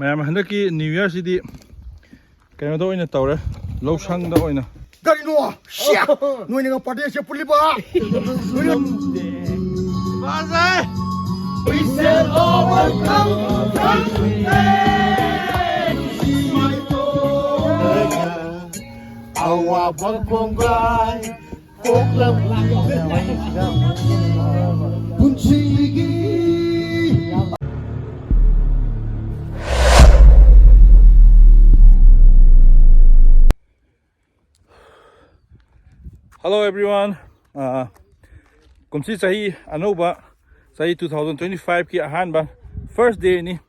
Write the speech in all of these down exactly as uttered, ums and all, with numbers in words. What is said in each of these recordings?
ꯃꯌꯥꯝ ꯍꯟꯗꯛꯀꯤ New Year ꯁꯤꯗꯤ ꯀꯩꯅꯣꯗ ꯑꯣꯏꯅ ꯇꯧꯔꯦ, ꯂꯧꯁꯪꯗ ꯑꯣꯏꯅ꯫ ꯀꯔꯤꯅꯣ? ꯁꯤꯌꯥ! ꯅꯣꯏꯅꯒ party ꯁꯦ ꯄꯨꯜꯂꯤꯕ? ꯑꯋꯥꯕ ꯀꯣꯡꯒꯥꯏ ꯀꯣꯛꯂꯝ ꯄꯨꯟꯁꯤꯒꯤ꯫ Hello everyone. ꯑꯥ, ꯀꯨꯝꯁꯤ ꯆꯍꯤ ꯑꯅꯧꯕ, ꯆꯍꯤ two thousand twenty five ꯀꯤ ꯑꯍꯥꯟꯕ first day ꯅꯤ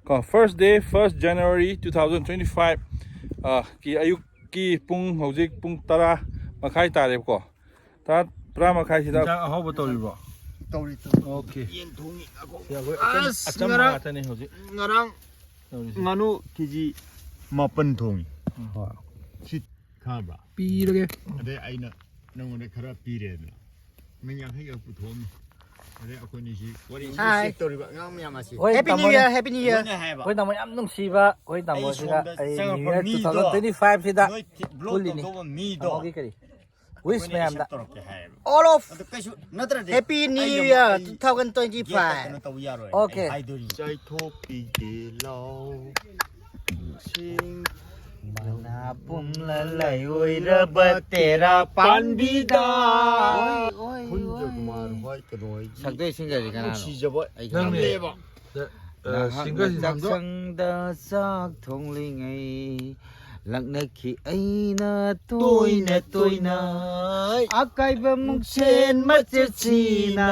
ꯀꯣ, first day, first January two thousand twenty five, ꯑꯥ, ꯀꯤ ꯑꯌꯨꯛꯀꯤ ꯄꯨꯡ, ꯍꯧꯖꯤꯛ ꯄꯨꯡ ꯇꯔꯥ ꯃꯈꯥꯏ ꯇꯥꯔꯦꯕꯀꯣ꯫ ꯇꯔꯥ, ꯇꯔꯥ ꯃꯈꯥꯏꯁꯤꯗ ꯏꯟꯖꯥꯡ ꯑꯍꯥꯎꯕ ꯇꯧꯔꯤꯕ꯭ꯔꯣ? ꯇꯧꯔꯤ, ꯇꯧꯔꯤ꯫ Okay꯫ ꯌꯦꯟ ꯊꯣꯡꯉꯤ꯫ ꯁꯤ ꯑꯩꯈꯣꯏ ꯑꯆꯝ-, ꯑꯁ, ꯑꯆꯝꯕ ꯉꯔꯥꯡ, ꯉꯥꯛꯇꯅꯤ ꯍꯧꯖꯤꯛ ꯉꯔꯥꯡ ꯇꯧꯔꯤꯁꯦ꯫ ꯉꯥꯅꯨ ꯀꯦꯖꯤ ꯃꯥꯄꯟ ꯊꯣꯡꯉꯤ꯫ ꯎꯝ꯫ ꯁꯤ ꯈꯪꯉꯕ? ꯄꯤꯔꯒꯦ꯫ ꯑꯗꯩ ꯑꯩꯅ ꯅꯪꯉꯣꯟꯗ ꯈꯔ ꯄꯤꯔꯦꯗꯅ꯫ ꯅꯪ ꯌꯥꯡꯈꯩ ꯈꯛ ꯄꯨꯊꯣꯛꯑꯝꯃꯤ꯫ ꯑꯗꯩ ꯑꯩꯈꯣꯏꯅꯤꯁꯤ ꯋꯥꯔꯤ ꯍꯥꯏ꯫ ꯁꯦꯠ ꯇꯧꯔꯤꯕ ꯑꯉꯥꯡ ꯃꯌꯥꯝ ꯑꯁꯤ꯫ ꯑꯩꯈꯣꯏ Happy New ꯇꯥꯃꯣꯅ, Year, Happy New Year꯫ ꯑꯩꯉꯣꯟꯗ ꯍꯥꯏꯌꯦꯕ꯫ ꯑꯩꯈꯣꯏ ꯇꯥꯃꯣ ꯌꯥꯝ ꯅꯨꯡꯁꯤꯕ, ꯑꯩꯈꯣꯏ ꯑꯩ ꯇꯥꯃꯣꯁꯤꯒ ꯁꯣꯝꯗ ꯑꯩ ꯆꯪꯉꯛꯄ New Year ꯃꯤꯗꯣ, two thousand twenty five ꯁꯤꯗ ꯅꯣꯏ ꯊꯤ-, vlog ꯄꯨꯜꯂꯤꯅꯤ꯫ ꯇꯧꯗꯧꯕ ꯃꯤꯗꯣ ꯇꯥꯃꯣꯒꯤ ꯀꯔꯤ? Wish ꯑꯩꯈꯣꯏꯅ ꯃꯌꯥꯝꯗ꯫ Accept ꯇꯧꯔꯛꯀꯦ ꯍꯥꯏꯌꯦꯕ꯫ All of ꯑꯗꯨ ꯀꯩꯁꯨ ꯅꯠꯇ꯭ꯔꯗꯤ Happy ꯑꯩ New ꯑꯃꯨꯛ Year ꯑꯩ two thousand twenty five꯫ Gate ꯀꯩꯅꯣ ꯇꯧꯕ ꯌꯥꯔꯣꯏ꯫ Okay꯫ ꯑꯩ ꯍꯥꯏꯗꯣꯔꯤ꯫ ꯆꯥꯏꯊꯣꯛꯄꯤꯒꯦ ꯂꯥꯎ꯫ ꯁꯤꯡ ꯃꯅꯥ ꯄꯨꯝꯂ ꯂꯩ ꯑꯣꯏꯔꯕ ꯇꯦꯔꯥ ꯄꯥꯟꯕꯤꯗ꯫ ꯑꯣꯏ, ꯑꯣꯏ, ꯀꯨꯟꯖ ꯑꯣꯏ꯫ ꯀꯨꯃꯥꯔ ꯍꯣꯏ ꯀꯩꯅꯣ ꯍꯣꯏꯒꯤ ꯁꯛꯇꯣꯏ ꯁꯤꯡꯒꯔꯁꯤ ꯀꯅꯥꯅꯣ? ꯅꯨꯡꯁꯤꯖꯕ ꯑꯩ ꯅꯪꯅꯦ꯫ ꯈꯪꯗꯦꯕ꯫ ꯑ, ꯑ, ꯅꯍꯥꯛꯅ ꯁꯤꯡꯒꯔꯁꯤ ꯅꯝꯗꯣ꯫ ꯆꯥꯛꯁꯪꯗ ꯆꯥꯛ ꯊꯣꯡꯂꯤꯉꯩ ꯂꯛꯅꯈꯤ ꯑꯩꯅ ꯇꯣꯏꯅ ꯇꯣꯏꯅ꯫ ꯑꯀꯥꯏꯕ ꯃꯨꯛꯁꯦꯟ ꯃꯆꯦꯠꯁꯤꯅ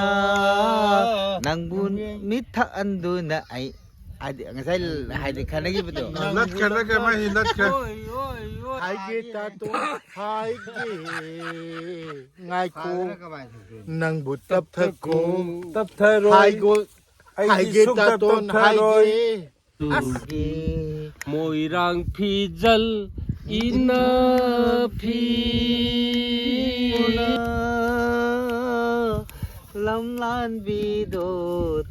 ꯅꯪꯕꯨ ꯃꯤꯠ ꯊꯛꯍꯟꯗꯨꯅ ꯑꯩ ꯍꯥꯏꯗꯤ ꯉꯁꯥꯏ ꯍꯥꯏꯗꯤ ꯈꯟꯅꯈꯤꯕꯗꯣ꯫ ꯂꯠꯈ꯭ꯔꯦ, ꯂꯠꯈ꯭ꯔꯦ, ꯃꯥꯏꯁꯤ ꯂꯠꯈ꯭ꯔꯦ꯫ ꯍꯥꯏꯒꯦ ꯇꯥꯇꯣꯟ, ꯍꯥꯏꯒꯦ꯫ ꯉꯥꯏꯈꯣ꯫ ꯅꯪꯕꯨ ꯇꯞꯊꯈꯣ꯫ ꯇꯞꯊꯔꯣꯏ꯫ ꯍꯥꯏꯒꯣ꯫ ꯑꯩꯗꯤ ꯍꯥꯏꯒꯦ ꯁꯨꯡꯇꯞ ꯇꯥꯇꯣꯟ, ꯇꯞꯊꯔꯣꯏ꯫ ꯍꯥꯏꯒꯦ꯫ ꯃꯣꯏꯔꯥꯡ ꯐꯤꯖꯜ ꯏꯟꯅꯐꯤ ꯂꯝꯂꯥꯟꯕꯤꯗꯣ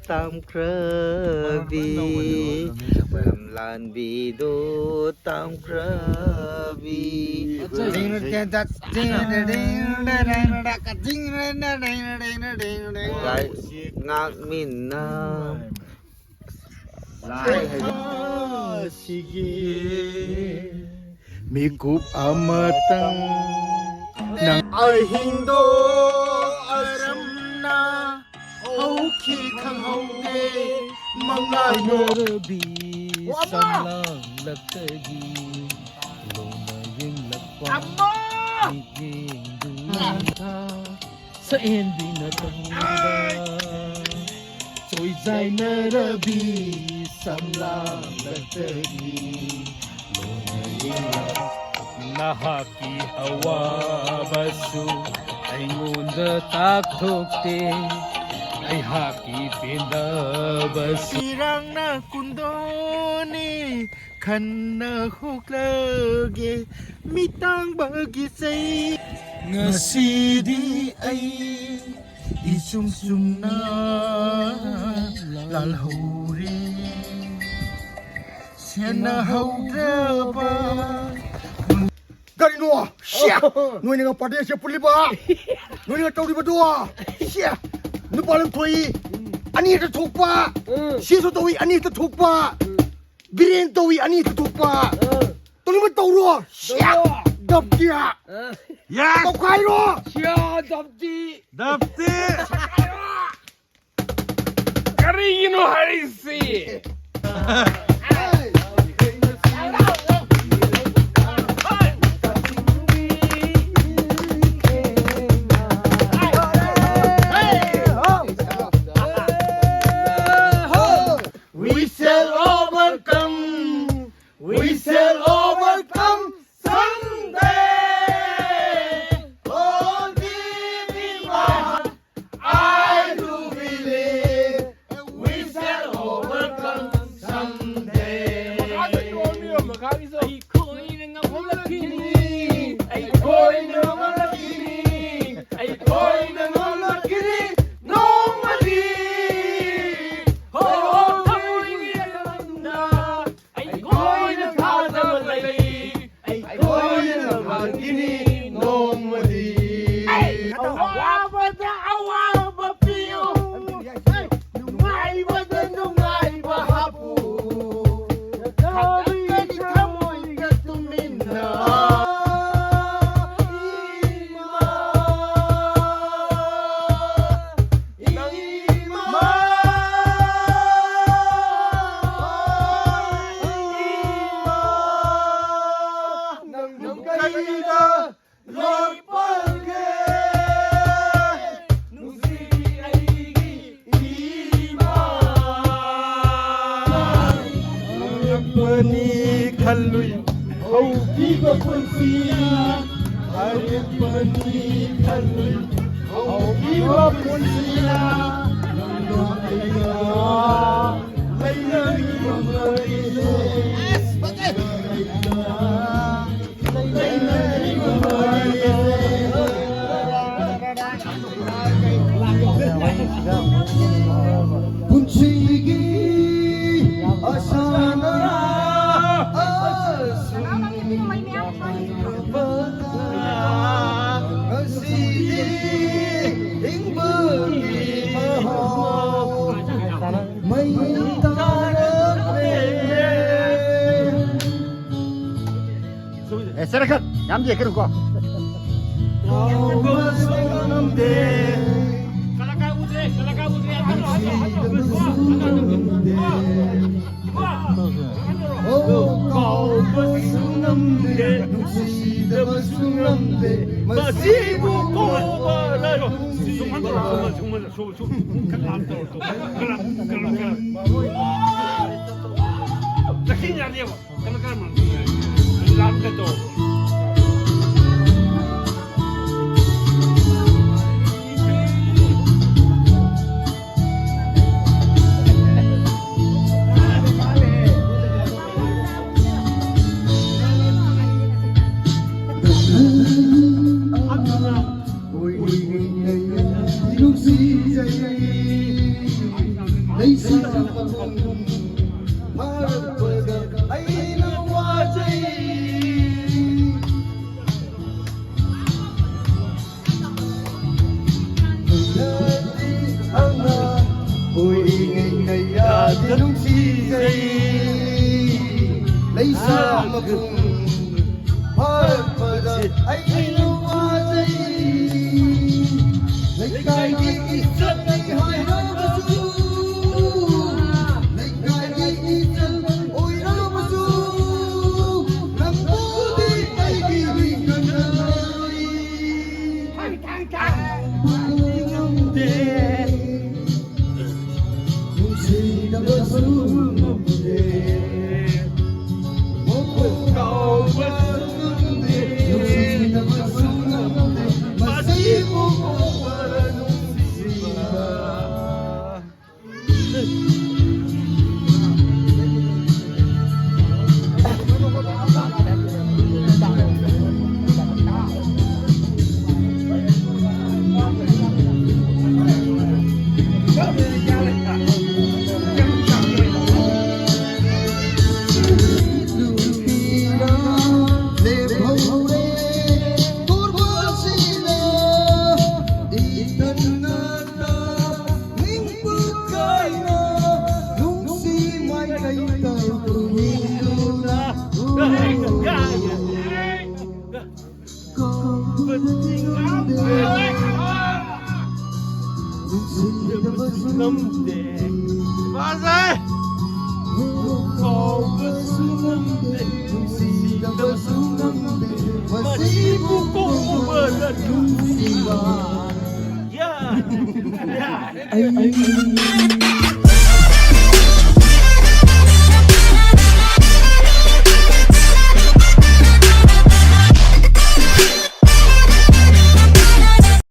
ꯇꯥꯝꯈ꯭ꯔꯕꯤ꯫ ꯂꯥꯟꯕꯤꯗꯨ ꯇꯝꯈ꯭ꯔꯕꯤ꯫ ꯉꯥꯛꯃꯤꯟꯅ꯫ ꯁꯤꯒꯤ ꯃꯤꯀꯨꯞ ꯑꯃꯇꯪ ꯅꯪ ꯑꯍꯤꯡꯗꯣ ꯑꯔꯝꯅ ꯍꯧꯈꯤ ꯈꯪꯍꯧꯗꯦ ꯃꯉꯥꯜꯗꯣ꯫ ꯉꯥꯏꯅꯔꯕꯤ ꯁꯝꯂꯥꯡꯂꯛꯇꯒꯤ ꯂꯣꯟꯅ ꯌꯦꯡꯂꯛꯄ ꯃꯤꯠꯌꯦꯡꯗꯨ ꯁꯛꯍꯦꯟꯕꯤꯅ ꯇꯧꯕ ꯆꯣꯏꯖꯥꯏꯅꯔꯕꯤ ꯁꯝꯂꯥꯡꯂꯛꯇꯒꯤ ꯂꯣꯟꯅ ꯌꯦꯡꯂꯛꯄ ꯅꯍꯥꯛꯀꯤ ꯑꯋꯥꯕꯁꯨ ꯑꯩꯉꯣꯟꯗ ꯇꯥꯛꯊꯣꯛꯇꯦ꯫ ꯑꯩꯍꯥꯛꯀꯤ ꯄꯦꯟꯗꯕꯁꯨ ꯏꯔꯥꯡꯅ ꯀꯨꯟꯗꯣꯅꯤ ꯈꯟꯅ ꯍꯣꯛꯂꯒꯦ ꯃꯤꯇꯥꯡꯕꯒꯤ ꯆꯩ꯫ ꯉꯁꯤꯗꯤ ꯑꯩ ꯏꯆꯨꯝ ꯆꯨꯝꯅ ꯂꯥꯜꯍꯧꯔꯦ꯫ ꯁꯦꯟꯅꯍꯧꯗ꯭ꯔꯕ ꯀꯔꯤꯅꯣ? ꯁꯤꯌꯥ! ꯅꯣꯏꯅꯒ ꯄꯥꯔꯇꯤꯁꯦ ꯄꯨꯜꯂꯤꯕ? ꯅꯣꯏꯅꯒ ꯇꯧꯔꯤꯕꯗꯣ? ꯁꯤꯌꯥ! ꯅꯨꯄꯥ ꯂꯪ ꯊꯣꯛꯏ, ꯑꯅꯤ ꯍꯦꯛꯇ ꯊꯣꯛꯄ꯫ ꯎꯝ꯫ ꯁꯤꯁꯨ ꯇꯧꯏ, ꯑꯅꯤ ꯍꯦꯛꯇ ꯊꯣꯛꯄ꯫ ꯎꯝ꯫ ꯕꯤꯔꯦꯟ ꯇꯧꯏ, ꯑꯅꯤ ꯍꯦꯛꯇ ꯊꯣꯛꯄ꯫ ꯎꯝ꯫ ꯇꯧꯅꯤꯡꯕ ꯇꯧꯔꯣ꯫ ꯁꯤꯌꯥ! ꯇꯧꯔꯣ꯫ ꯗꯞꯇꯤꯌꯥ! ꯎꯝ꯫ ꯌꯥ! ꯇꯧꯈꯥꯏꯔꯣ! ꯁꯤꯌꯥ! ꯗꯞꯇꯤ! ꯗꯞꯇꯤ! ꯀꯔꯤꯒꯤꯅꯣ ꯍꯥꯏꯔꯤꯁꯤ? We shall overcome. We shall overcome someday. Hold deep in my heart. I do believe we shall overcome someday. ꯑꯩꯈꯣꯏꯅ ꯉꯝꯂꯛꯈꯤꯅꯤ, ꯑꯩꯈꯣꯏꯅ ꯉꯝꯂꯛꯈꯤꯅꯤ, ꯑꯩꯈꯣꯏꯅ ꯉꯝꯂꯛꯈꯤꯅꯤ ꯅꯣꯡꯃꯗꯤ꯫ ꯍꯣ, ꯍꯣ, ꯊꯃꯣꯏꯒꯤ ꯂꯝꯗ ꯍꯥꯏꯔꯛꯄꯅꯤ ꯈꯜꯂꯨꯏ ꯍꯧꯈꯤꯕ ꯄꯨꯟꯁꯤꯅ, ꯍꯥꯏꯔꯛꯄꯅꯤ ꯈꯜꯂꯨꯏ ꯍꯧꯈꯤꯕ ꯄꯨꯟꯁꯤꯅ, ꯅꯪꯒ ꯑꯩꯒ ꯂꯩꯅꯔꯤꯕ ꯃꯔꯤꯁꯦ, ꯅꯪꯒ ꯑꯩꯒ ꯂꯩꯅꯔꯤꯕ ꯃꯔꯤꯁꯦ꯫ ꯄꯨꯟꯁꯤꯒꯤ ꯑꯁꯥꯅ ꯑꯁꯨꯝ ꯍꯤꯡꯕꯗ ꯉꯁꯤꯗꯤ ꯍꯤꯡꯕꯒꯤ ꯃꯍꯥꯎ ꯃꯩ ꯇꯥꯔꯛꯂꯦ꯫ ꯑꯦ, ꯆꯔꯛꯈꯛ ꯌꯥꯝ ꯌꯦꯛꯀꯅꯨꯀꯣ꯫ ꯀꯥꯎꯕꯁꯨ ꯉꯝꯗꯦ꯫ ꯀꯂꯥꯀꯥꯔ ꯎꯗ꯭ꯔꯦ, ꯀꯂꯥꯀꯥꯔ ꯎꯗ꯭ꯔꯦ꯫ ꯍꯟꯅ, ꯍꯟꯅ, ꯍꯟꯅ꯫ ꯅꯨꯡꯁꯤꯗꯕꯁꯨ ꯉꯝꯗꯦ꯫ ꯑꯣ, ꯀꯥꯎꯕꯁꯨ ꯉꯝꯗꯦ, ꯅꯨꯡꯁꯤꯗꯕꯁꯨ ꯉꯝꯗꯦ꯫ ꯃꯁꯤꯕꯨ ꯀꯧꯕ ꯂꯥꯏꯔꯣ꯫ ꯁꯨꯝ ꯍꯟꯗꯣꯔꯛꯑꯣ, ꯁꯨꯝ, ꯁꯨꯝ, ꯁꯨꯝ, ꯁꯨꯝ, ꯁꯨꯝ, ꯈꯔ ꯂꯥꯞꯅ ꯇꯧꯔꯣ, ꯈꯔ, ꯈꯔ, ꯈꯔ, ꯈꯔ꯫ ꯆꯠꯈꯤꯅꯤ ꯌꯥꯗꯦꯕ꯫ ꯀꯅꯥ ꯀꯅꯥ ꯃꯥꯟꯅ ꯂꯥꯝꯒ ꯇꯧ꯫ ꯅꯨꯡꯁꯤꯖꯩ꯫ ꯂꯩꯁꯥ ꯃꯄꯨꯡ ꯐꯥꯔꯛꯄꯗ ꯑꯩꯅ ꯋꯥꯖꯩ꯫ ꯈꯣꯏꯗꯤ ꯑꯉꯥꯡ ꯑꯣꯏꯔꯤꯉꯩ ꯀꯌꯥꯗꯤ ꯅꯨꯡꯁꯤꯖꯩ꯫ ꯂꯩꯁꯥ ꯃꯄꯨꯡ ꯐꯥꯔꯛꯄꯗ ꯑꯩꯅ ꯋꯥꯖꯩ꯫ ꯂꯩꯀꯥꯏꯒꯤ ꯏꯆꯠꯅꯤ ꯍꯥꯏꯔꯕꯁꯨ, ꯂꯩꯀꯥꯏꯒꯤ ꯏꯆꯜ ꯑꯣꯏꯔꯕꯁꯨ, ꯅꯪꯕꯨꯗꯤ ꯑꯩꯒꯤ ꯃꯤꯡꯒꯟꯗ ꯂꯩ꯫ ꯉꯝꯗꯦ꯫ ꯅꯨꯡꯁꯤꯗꯕꯁꯨ ꯉꯝꯗꯦ꯫ ꯅꯨꯡꯁꯤꯗꯕꯁꯨ ꯉꯝꯗꯦ꯫ ꯃꯥꯁꯦ! ꯀꯥꯎꯕꯁꯨ ꯉꯝꯗꯦ, ꯅꯨꯡꯁꯤꯗꯕꯁꯨ ꯉꯝꯗꯦ꯫ ꯃꯁꯤꯕꯨ ꯀꯧꯕ ꯅꯠꯇ꯭ꯔꯣ? ꯅꯨꯡꯁꯤꯕ꯫ ꯌꯥ! ꯌꯥ! ꯑꯩ